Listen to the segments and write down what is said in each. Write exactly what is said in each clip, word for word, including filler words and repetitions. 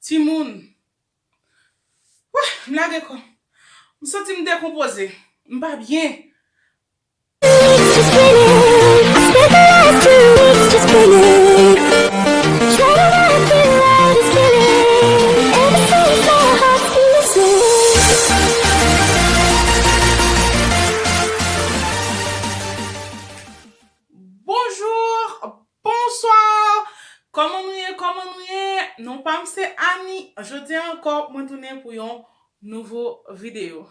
timoun. Wouh, m lage kò m. M santi m dekonpoze. M pa byen. Bonjou, bonswa. Kòman nou ye? Kòman nou ye? Non pa m se Annie. Jodi a ankò, mwen tounen pou yon nouvo videyo.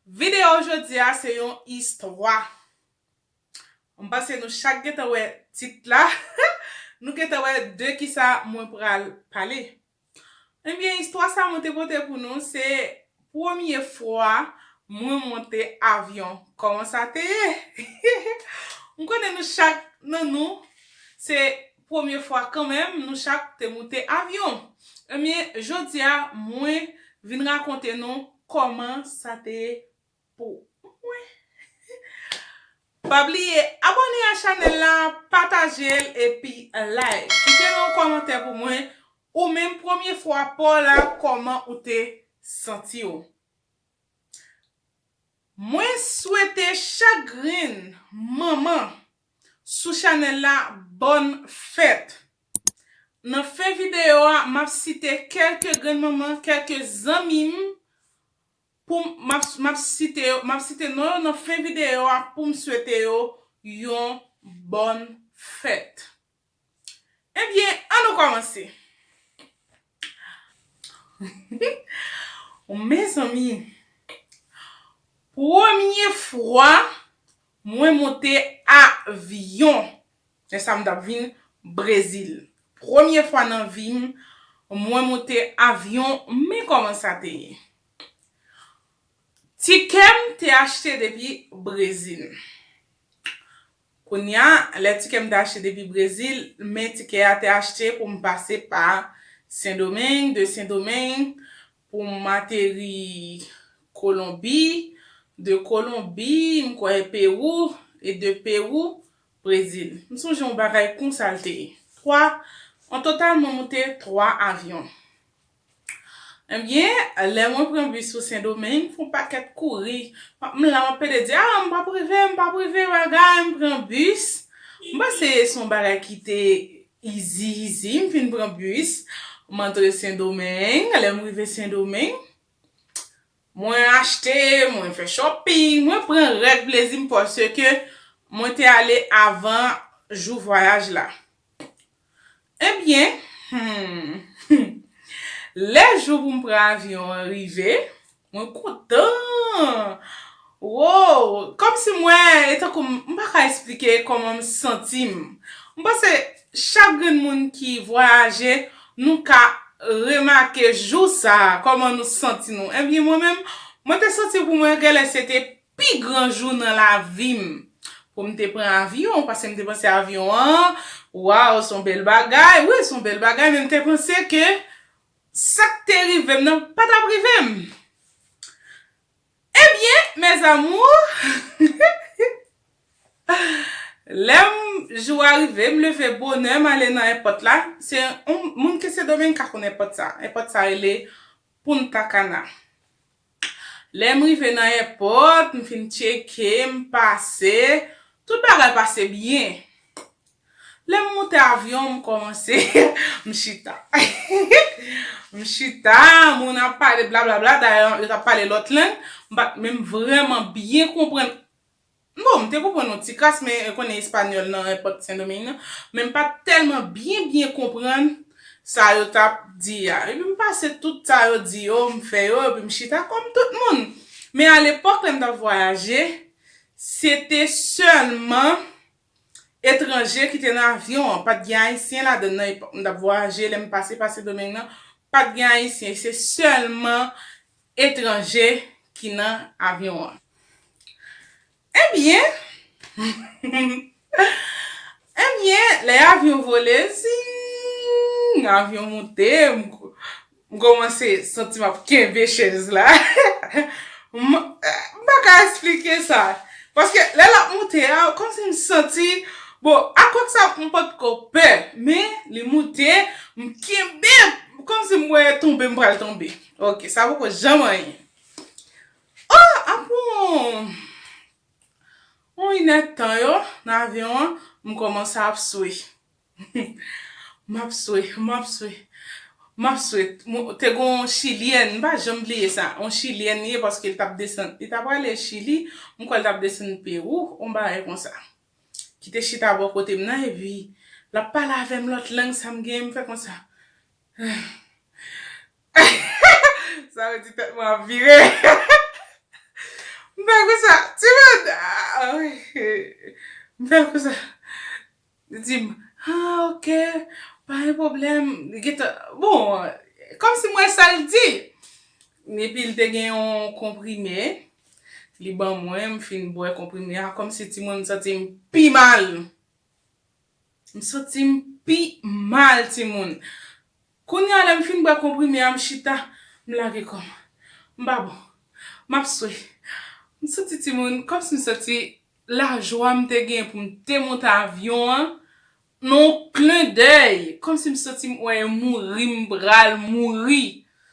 Videyo jodi a se yon istwa. M panse nou chak gentan wè tit la. Nou gentan wè de kisa mwen pral pale. Ebyen, istwa sa mwen te pote pou nou, se premye fwa mwen monte avyon. Kòman sa te ye? M konnen nou chak nan nou, se premye fwa kanmenm nou chak te moute avyon. Ebyen, jodi a, mwen vin rakonte nou kòman sa te ye pou mwen. Pa bliye abòne a chanèl la, pataje l epi like. Kite yon kòmantè pou mwen, ou menm premye fwa pa w la, kòman ou te santi w? Mwen swete chak grenn manman sou chanèl la bòn fèt. Nan fen videyo a, m ap site kèlke grenn manman, kèlke zanmi m, pou m, m ap, m ap site yo, m ap site non yo nan fen videyo a pou m swete yo yon bòn fèt. Ebyen, ann nou kòmanse. Mezanmi, premye fwa mwen monte avyon, lè sa m t ap vin Brezil. Premye fwa nan vi m, mwen monte avyon, men kòman sa te ye. Tikè m te achte depi Brezil. Kounye a, lè tikè m te achte depi Brezil, men tikè a te achte pou m pase pa Sendomeng, de Sendomeng pou m ateri Kolonbi, de Kolonbi, m kwè Pewou, e de Pewou, Brezil. M sonje yon bagay konsa l te ye. Twa, an total, mwen monte twa avyon. Ebyen, lè mwen pran bis pou Sendomeng, m fè yon pakèt kouri. M la, m ap pede di, a, m p ap rive, m p ap rive, bagay, m pran bis. M panse se yon bagay ki te easy, easy, m fin pran bis. M antre Sendomeng, lè m rive Sendomeng, mwen achte, mwen fè shopping, mwen pran rèd plezi m paske mwen te ale avan jou vwayaj la. Ebyen, hmm, lè jou pou m pran avyon an rive, mwen kontan. Wow, kòmsi mwen, e tankou m, m pa ka eksplike kòman m santi m. M panse chak grenn moun ki vwayaje, nou ka remake jou sa a, kòman nou santi nou. Ebyen, mwen menm, mwen te santi pou mwen, genlè se te pi gran jou nan lavi m pou m te pran avyon, paske m te panse avyon an, waw, se yon bèl bagay. Wi, se yon bèl bagay, men m te panse ke sa k te rive m nan pa t ap rive m. Ebyen, mes amours, lè m, jou a rive, m leve bonè, m ale nan èpòt la. Se yon moun ki Sendomeng ka konn èpòt sa. Èpòt sa rele Punta Cana. Lè m rive nan èpòt, m fin tcheke, m pase, tout bagay pase byen. Lè m monte avyon, m kòmanse, m chita. M chita, moun ap pale blablabla, dayè, yo t ap pale lòt lang, m pa t menm vrèman byen konprann. Bon, m te konprann yon ti kras, men ou konnen espanyòl nan èpòt Sendomeng nan, men m pa t tèlman byen, byen konprann sa yo t ap di a. Epi m pase tout sa yo di yo, m fè yo, epi m chita kòm tout moun. Men alepòk, lè m t ap vwayaje, se te sèlman etranje ki te nan avyon an. Pa t gen Ayisyen ladann nan epòk m t ap vwayaje, lè m pase pa Sendomeng nan, pa t gen Ayisyen. Se sèlman etranje ki nan avyon an. Ebyen, ebyen, lè avyon vole, zing, avyon monte, m, m kòmanse santi m ap kenbe chèz la. M, m pa ka eksplike sa. Paske lè l ap monte a, kòmsi m santi, bon, akwè sa m potko pè, men li monte, m kenbe, kòmsi Mwen tonbe, m pral tonbe. Ok, sa poko janm anyen. Oh, apre yon, yon inèdtan yo, nan avyon an, m kòmanse ap swe. M ap swe, m ap swe, m ap swe. Mwen te gon chilyèn, m pa janm bliye sa. Yon chilyèn li ye paske li t ap desann, li t ap prale Chili, m kwè li t ap desann Pewou, yon bagay konsa. Ki te chita bò kote m nan, epi l ap pale avè m lòt lang sa m gen, m fè konsa. Sa vle di tèt mwen ap vire. M fè l konsa, timoun. Ah, wi. M fè l konsa. Li di m, ah, ok, pa gen pwoblèm. Li gentan, bon, kòmsi m wè sa l di. Epi l te gen yon konprime, li ban mwen, m fin bwè konprime a, kòmsi timoun m santi m pi mal. M santi m pi mal, timoun. Kounye a, lè m fin bwè konprime a, m chita, m lage kò m. M pa bon. M ap swe. M santi timoun, kòmsi m santi lajwa m te gen pou m te monte avyon an, nan yon klendèy, kòmsi m santi m wè mouri, m pral mouri.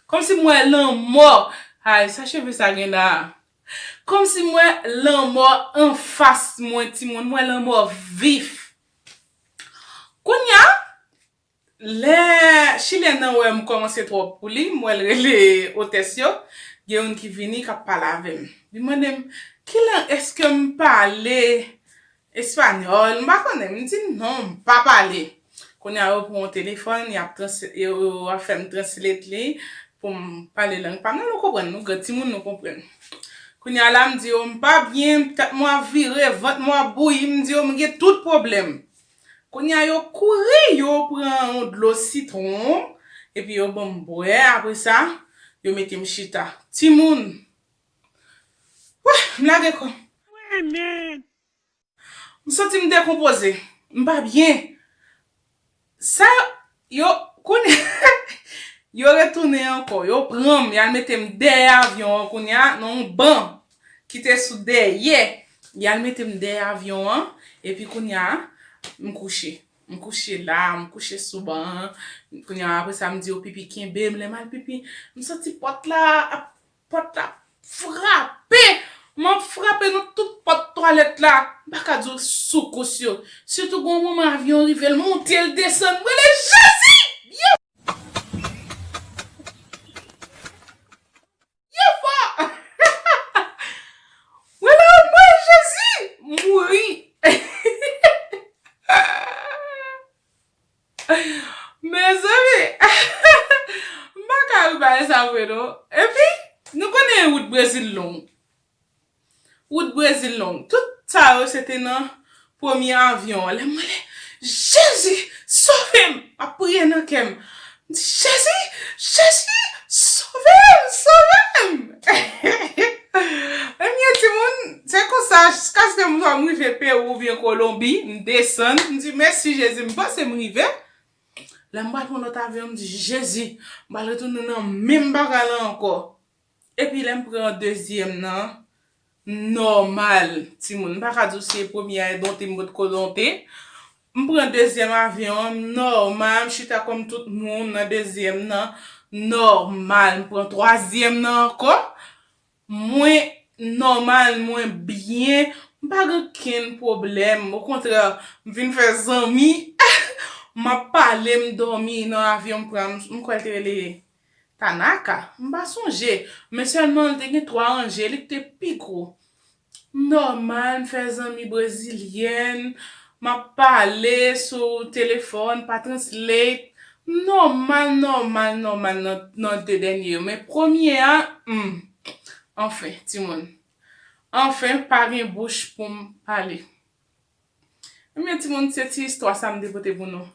Kòmsi m wè lanmò. Ay, sa cheve sa gen la a. Kòmsi m wè lanmò anfas mwen, timoun, m wè lanmò vif. Kounye a, lè chilyèn nan wè m kòmanse twòp pou li, m wè l rele otès yo, gen youn ki vini k ap pale avè m. Li mande m, ki lang, èske m pale espanyòl? M pa konnen. M di, non, m pa pale. Kounye a, yo pran yon telefòn, y ap trans-, yo, yo ap fè m translate li pou m pale lang pa m nan. Nou konprann, nou grann timoun, nou konprann. Kounye a la, m di yo, m pa byen, tèt mwen ap vire, vant mwen ap bouyi, m di yo, m gen tout pwoblèm. Kounye a, yo kouri, yo pran yon dlo sitwon, epi yo ban m bwè, apre sa, yo mete m chita. Timoun, wè, m lage kò m. M santi m dekonpoze, m pa byen. Sa, yo, kounye, yo retounen ankò, yo pran m, y al mete m dèyè avyon an kounye a, nan yon ban ki te sou dèyè. Y al mete m dèyè avyon an, epi kounye a, m kouche. M kouche la, m kouche sou ban an. Kounye a, apre sa, m di yo pipi kenbe m, lè m al pipi, m santi pòt la ap, pòt la frape. M ap frape nan tout pòt twalèt la. M pa ka di w soukous yo. Sitou gon moman avyon rive, l monte, l desann. M rele Jezi! Byen fò! Mwen la, mwen Jezi! M mouri! Mezanmi! M pa ka ri bagay sa vre non. Epi, nou konnen wout Brezil long. Wout Brezil long. Tout sa yo se te nan premye avyon an. Lè m rele, Jezi, sove m! M ap priye nan kè m. M di, Jezi, Jezi, sove m, sove m! Ebyen, timoun, se konsa, jiskaske m, m rive Pewou oubyen Kolonbi, m desann, m di, mèsi Jezi, m panse m rive. Lè m pral pran lòt avyon, m di, Jezi, m pral retounen nan menm bagay la ankò. Epi lè m pran dezyèm nan, nòmal, timoun. M pa ka di w se premye a e donte m potko donte. M pran dezyèm avyon an, m nòmal, m chita kòm tout moun nan dezyèm nan, nòmal. M pran twazyèm nan ankò, mwen nòmal, mwen byen, m pa gen okenn pwoblèm. Okontrè, m vin fè zanmi, m ap pale, m dòmi nan avyon, m pran, m kwè l te rele Tanaka, m pa sonje, men sèlman li te gen twa ranje, li te pi gwo. M nòmal, m fè zanmi brezilyèn, m ap pale sou telefòn, pa translate. M nòmal, nòmal, nòmal nan, nan de dènye yo. Men premye a, hmm, anfen, timoun. Anfen, pa gen bouch pou m pale. Ebyen, timoun, se ti istwa sa m te pote pou nou.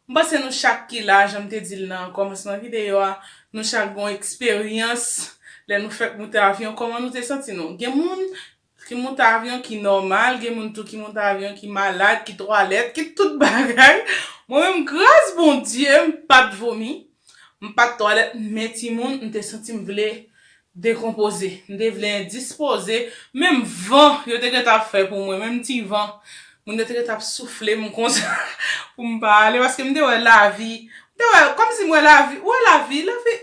M panse nou chak ki la, jan m te di l nan kòmansman videyo a, nou chak gon eksperyans lè nou fèk moute avyon. Kòman nou te santi nou? Gen moun ki moute avyon ki nòmal, gen moun tou ki moute avyon ki malad, ki twalèt, ki tout bagay. Mwen menm, gras Bondye, m pa t vomi, m pa t twalèt, men timoun, m te santi m vle dekonpoze. M te vle endispoze. Menm van, yo te gentan ap fè pou mwen, menm ti van. Moun yo te gentan ap soufle m konsa pou m pa ale, paske m te wè lavi Te wè, kòmsi m wè lavi, ou wè lavi, lavi,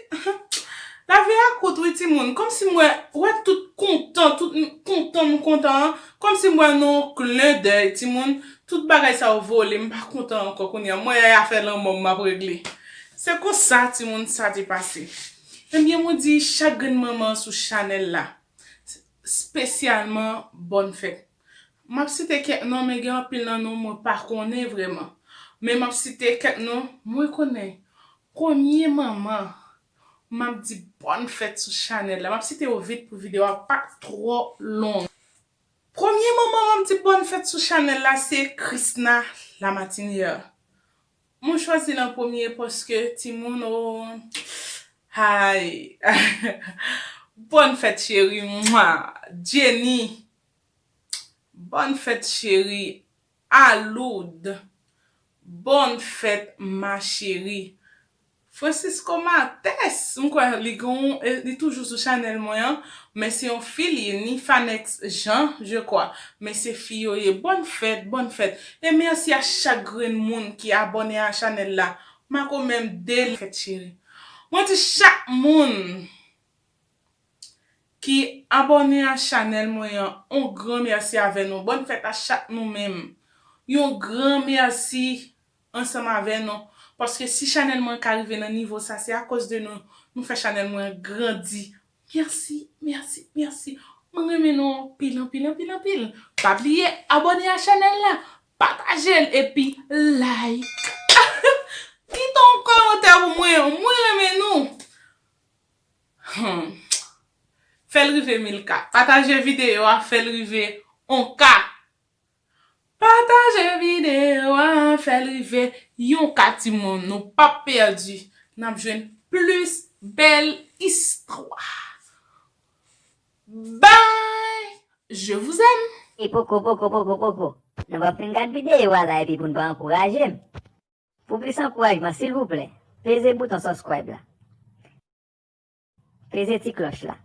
lavi a kout wi timoun, kòmsi m wè, wè tout kontan, tout m kontan, m kontan an, kòmsi m wè nan yon klen dèy timoun, tout bagay sa yo vole, m pa kontan ankò kounye a, mwen afè lanmò m m ap regle. Se konsa timoun sa te pase. Ebyen mwen di chak grenn manman sou chanèl la, espesyalman bòn fèt. M ap site kèk non, men gen anpil nan non mwen pa konnen vrèman. Men m ap site kèk non mwen konnen. Premye manman, m ap di bòn fèt sou chanèl la. M ap site yo vit pou videyo a pa twò long. Premye manman m ap di bòn fèt sou chanèl la se Chrisna Lamartinière. Mwen chwazi l an premye paske timoun o, hay. Bòn fèt cheri, mwa. Jenny. Bòn fèt cheri. Aloud. Bòn fèt ma chérie. Francisco Martes, m kwè li gon, li toujou sou chanèl mwen an, men se yon fi li ye, Nifanex Jean, je crois, men se fi yo ye. Bòn fèt, bòn fèt. E mèsi a chak grenn moun ki abòne a chanèl la. Mako menm de fèt cheri. Mwen di chak moun ki abòne a chanèl mwen an, yon gran mèsi avè nou. Bòn fèt a chak nou menm. Yon gran mèsi ansanm avè nou. Paske si chanèl mwen ka rive nan nivo sa, se akoz de nou. Nou fè chanèl mwen grandi. Mèsi, mèsi, mèsi. Mwen renmen nou anpil, anpil, anpil, anpil. Pa bliye abòne a chanèl la, pataje l epi like. Kite yon kòmantè pou mwen, mwen renmen nou. Hmm. Fè l rive mil ka. Pataje videyo a, fè l rive yon ka. Pataje videyo a, fè l rive yon ka timoun. Nou p ap pèdi. N ap jwenn plis bèl istwa. Bye! Je vous aime! E poko, poko, poko, poko. Nou p ap fin gad videyo a la epi pou n pa ankouraje m. Pou plis ankourajman, silvouplè, peze bouton subscribe la. Peze ti klòch la.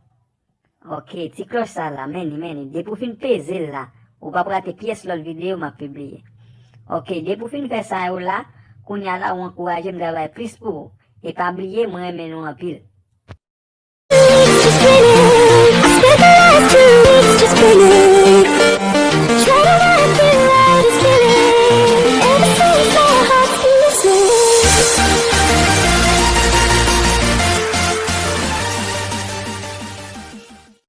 Ok, ti klòch sa la, men ni, men ni. Depi w fin peze l la, ou p ap rate pyès lòt videyo m ap pibliye. Ok, depi w fin fè sa yo la, kounye a la ou ankouraje m travay plis pou ou. E pa bliye, mwen renmen nou anpil.